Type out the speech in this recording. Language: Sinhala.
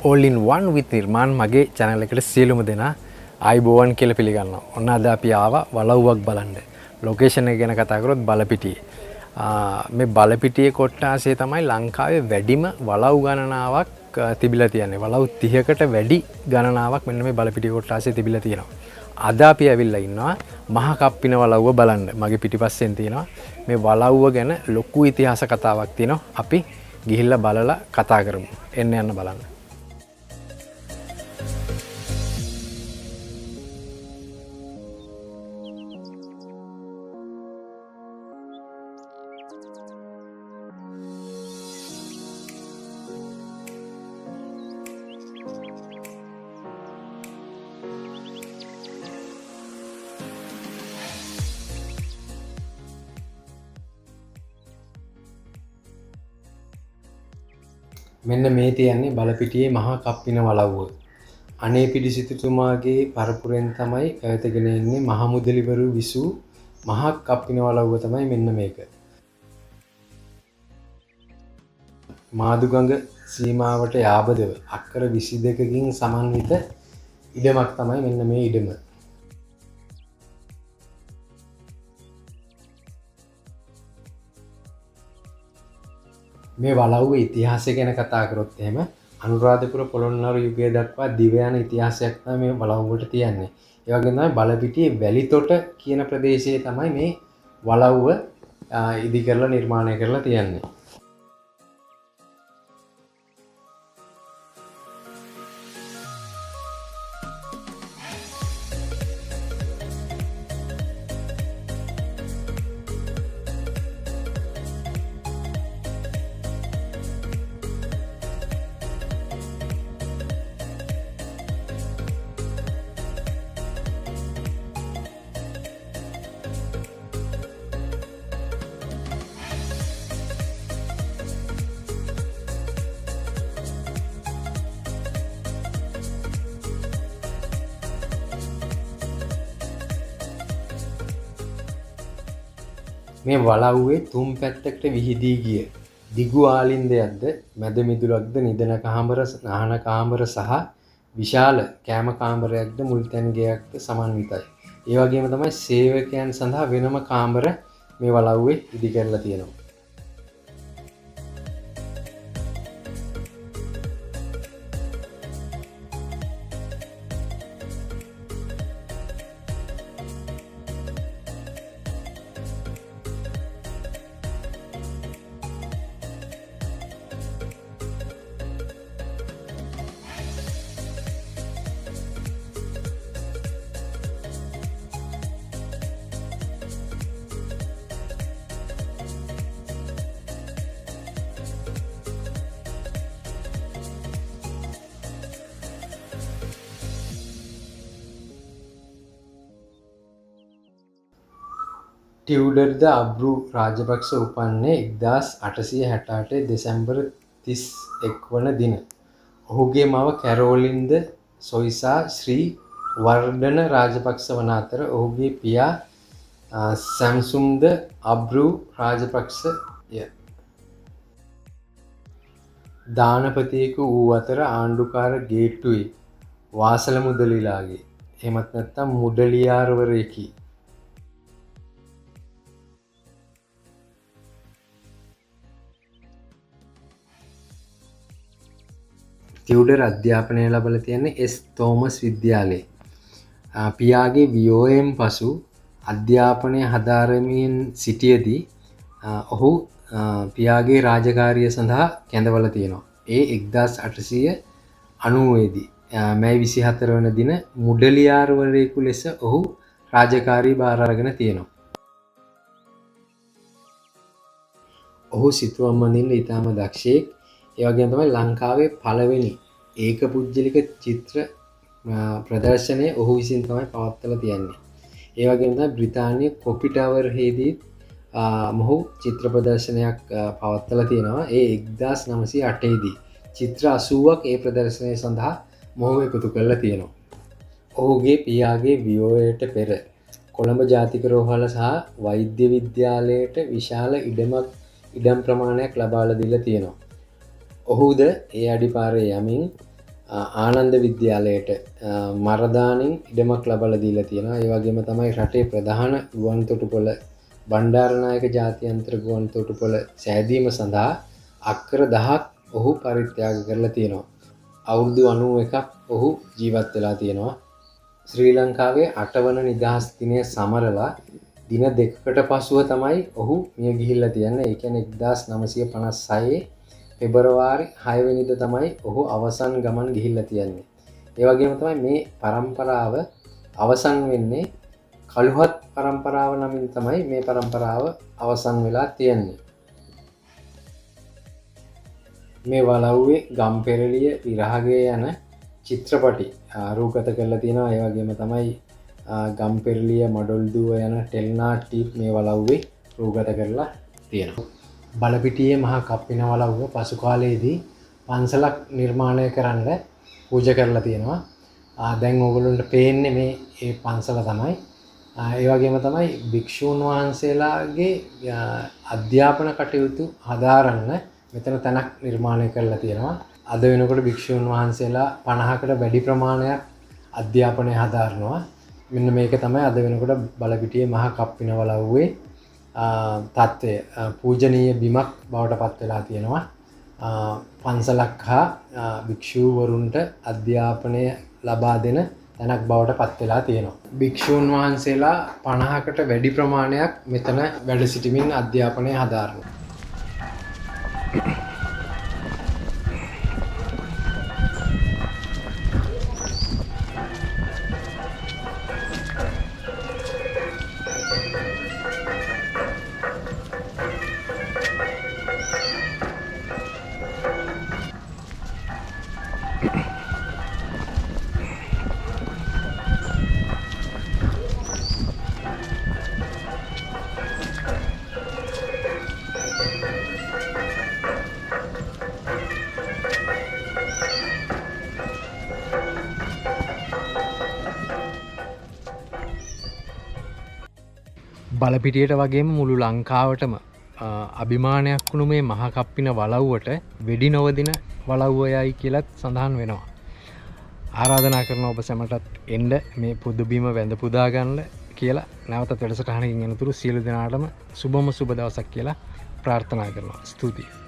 All in one with නිර්මාන් මගේ channel එකට සියලුම දෙනා ආයුබෝවන් කියලා පිළිගන්නවා. ඔන්න අද අපි ආවා වලව්වක් බලන්න. ලොකේෂන් එක ගැන කතා කරොත් බලපිටියේ. මේ බලපිටියේ කොට්ටාසේ තමයි ලංකාවේ වැඩිම වලව් ගණනාවක් තිබිලා තියෙන්නේ. වලව් 30කට වැඩි ගණනාවක් මෙන්න මේ බලපිටියේ කොට්ටාසේ තිබිලා තියෙනවා. අද අපි ඇවිල්ලා ඉන්නවා මහ කප්පින වලව්ව බලන්න. මගේ පිටිපස්සෙන් තියෙනවා මේ වලව්ව ගැන ලොකු ඉතිහාස කතාවක් තියෙනවා. අපි ගිහිල්ලා බලලා කතා කරමු. එන්න යන්න බලන්න. මෙන්න මේ තියන්නේ බලපිටියේ මහා කප්පින වලව්ව. අනේ පිඩිසිතුමාගේ පරපුරෙන් තමයි පැවතගෙන එන්නේ මහ මුදලිවරු විසූ මහා කප්පින වලව්ව තමයි මෙන්න මේක. මාදුගඟ සීමාවට යාබදව අක්කර 22කින් සමන්විත ඉඩමක් තමයි මෙන්න මේ ඉඩම. මේ වලව්වේ ඉතිහාසය ගැන කතා කරොත් එහෙම අනුරාධපුර පොළොන්නරු යුගය දක්වා දිව යන ඉතිහාසයක් තමයි මේ වලව්වට තියන්නේ. ඒ වගේම තමයි බලපිටියේ වැලිතොට කියන ප්‍රදේශයේ තමයි මේ වලව්ව ඉදි කරලා නිර්මාණය කරලා තියන්නේ. මේ වලව්වේ තුන් පැත්තකට විහිදී ගිය දිගු ආලින්දයක්ද මැද මිදුලක්ද නිදන කාමර, නාන කාමර සහ විශාල කෑම කාමරයක්ද මුල්තැන් ගෙයක්ද සමන්විතයි. ඒ වගේම තමයි සේවකයන් සඳහා වෙනම කාමර මේ වලව්වේ ඉදි කරලා තියෙනවා. ටියුඩර් ද අබ්රු රාජපක්ෂ උපන්නේ 1868 දෙසැම්බර් 31 වන දින. ඔහුගේ මව කැරෝලින් ද සොයිසා ශ්‍රී වර්ධන රාජපක්ෂ වන අතර ඔහුගේ පියා සැම්සුම් ද අබ්රු රාජපක්ෂය. දානපතියෙකු වූ අතර ආණ්ඩුකාර ගේට්ටුවේ වාසල මුදලිලාගේ එහෙමත් නැත්නම් මුදලියාර්වරයෙකි. ටියුඩර් අධ්‍යාපනය ලබලා තියෙන්නේ එස් තෝමස් විද්‍යාලයේ. පියාගේ වියෝයෙන් පසු අධ්‍යාපනය හදාරමින් සිටියදී ඔහු පියාගේ රාජකාරිය සඳහා කැඳවලා තියෙනවා. ඒ 1890 දී මැයි 24 වන දින මුඩලියාර්වරයෙකු ලෙස ඔහු රාජකාරී භාර අරගෙන තියෙනවා. ඔහු සිතුවම් අඳින්න ඉතාම දක්ෂයෙක්. ඒ වගේම තමයි ලංකාවේ පළවෙනි ඒකපුජ්‍යලික චිත්‍ර ප්‍රදර්ශනය ඔහු විසින් තමයි පවත්වලා තියන්නේ. ඒ වගේම තමයි බ්‍රිතාන්‍ය කොපි ටවර් හේදීත් මොහු චිත්‍ර ප්‍රදර්ශනයක් පවත්වලා තියෙනවා. ඒ 1908 දී චිත්‍ර 80ක් ඒ ප්‍රදර්ශනය සඳහා මොහු එකතු කරලා තියෙනවා. ඔහුගේ පියාගේ වියෝවයට පෙර කොළඹ ජාතික රෝහල සහ වෛද්‍ය විද්‍යාලයට විශාල ඉඩම් ප්‍රමාණයක් ලබාලා දීලා තියෙනවා. ඔහුද ඒ අඩිපාරේ යමින් ආනන්ද විද්‍යාලයට මරදානෙන් ඉඩමක් ලබලා දීලා තියෙනවා. ඒ වගේම තමයි රටේ ප්‍රධාන ගුවන් තොටුපොළ බණ්ඩාරනායක ජාත්‍යන්තර ගුවන් තොටුපොළ සෑදීම සඳහා අක්කර 10ක් ඔහු පරිත්‍යාග කරලා තියෙනවා. අවුරුදු 91ක් ඔහු ජීවත් වෙලා තියෙනවා. ශ්‍රී ලංකාවේ අටවන නිදහස් දිනය සමරලා දින දෙකකට පසුව තමයි ඔහු මිය ගිහිල්ලා තියන්නේ. ඒ කියන්නේ 1956 පෙබරවාරි 6 වෙනිදා තමයි ඔහු අවසන් ගමන් ගිහිල්ලා තියන්නේ. ඒ වගේම තමයි මේ පරම්පරාව අවසන් වෙන්නේ කළුහත් පරම්පරාව නමින් තමයි මේ පරම්පරාව අවසන් වෙලා තියන්නේ. මේ වලව්වේ ගම්පෙරළිය විරහගය යන චිත්‍රපටි රූගත කරලා තියෙනවා. ඒ වගේම තමයි ගම්පෙරළිය මඩොල්දුව යන ටෙලිනාට්‍ය මේ වලව්වේ රූගත කරලා තියෙනවා. බලපිටියේ මහා කප්පින වලව්ව පසු කාලයේදී පන්සලක් නිර්මාණය කරන්න පූජා කරලා තියෙනවා. දැන් ඕගොල්ලන්ට පේන්නේ මේ ඒ පන්සල තමයි. ඒ වගේම තමයි භික්ෂූන් වහන්සේලාගේ අධ්‍යාපන කටයුතු හදාරන්න මෙතන තැනක් නිර්මාණය කරලා තියෙනවා. අද වෙනකොට භික්ෂූන් වහන්සේලා 50කට වැඩි ප්‍රමාණයක් අධ්‍යාපනය හදාරනවා. මෙන්න මේක තමයි අද වෙනකොට බලපිටියේ මහා කප්පින වලව්වේ තත්ත්වය. පූජනීය බිමක් බවට පත් වෙලා තියෙනවා. පන්සලක් හා භික්ෂූවරුන්ට අධ්‍යාපනය ලබා දෙන තැනක් බවට පත් වෙලා තියෙනවා. භික්ෂූන් වහන්සේලා 50කට වැඩි ප්‍රමාණයක් මෙතන වැඩ සිටිමින් අධ්‍යාපනය හදාරනවා. බලපිටියට වගේම මුළු ලංකාවටම අභිමානයක් වුණු මේ මහා කප්පින වලව්වට වෙඩි නොවදින වලව්ව යයි කියලත් සඳහන් වෙනවා. ආරාධනා කරන ඔබ සැමටත් එන්න මේ පුදු බිම වැඳ පුදා ගන්න කියලා නැවතත් වැඩසටහනකින් එනතුරු සියලු දෙනාටම සුබම සුබ දවසක් කියලා ප්‍රාර්ථනා කරනවා. ස්තුතියි.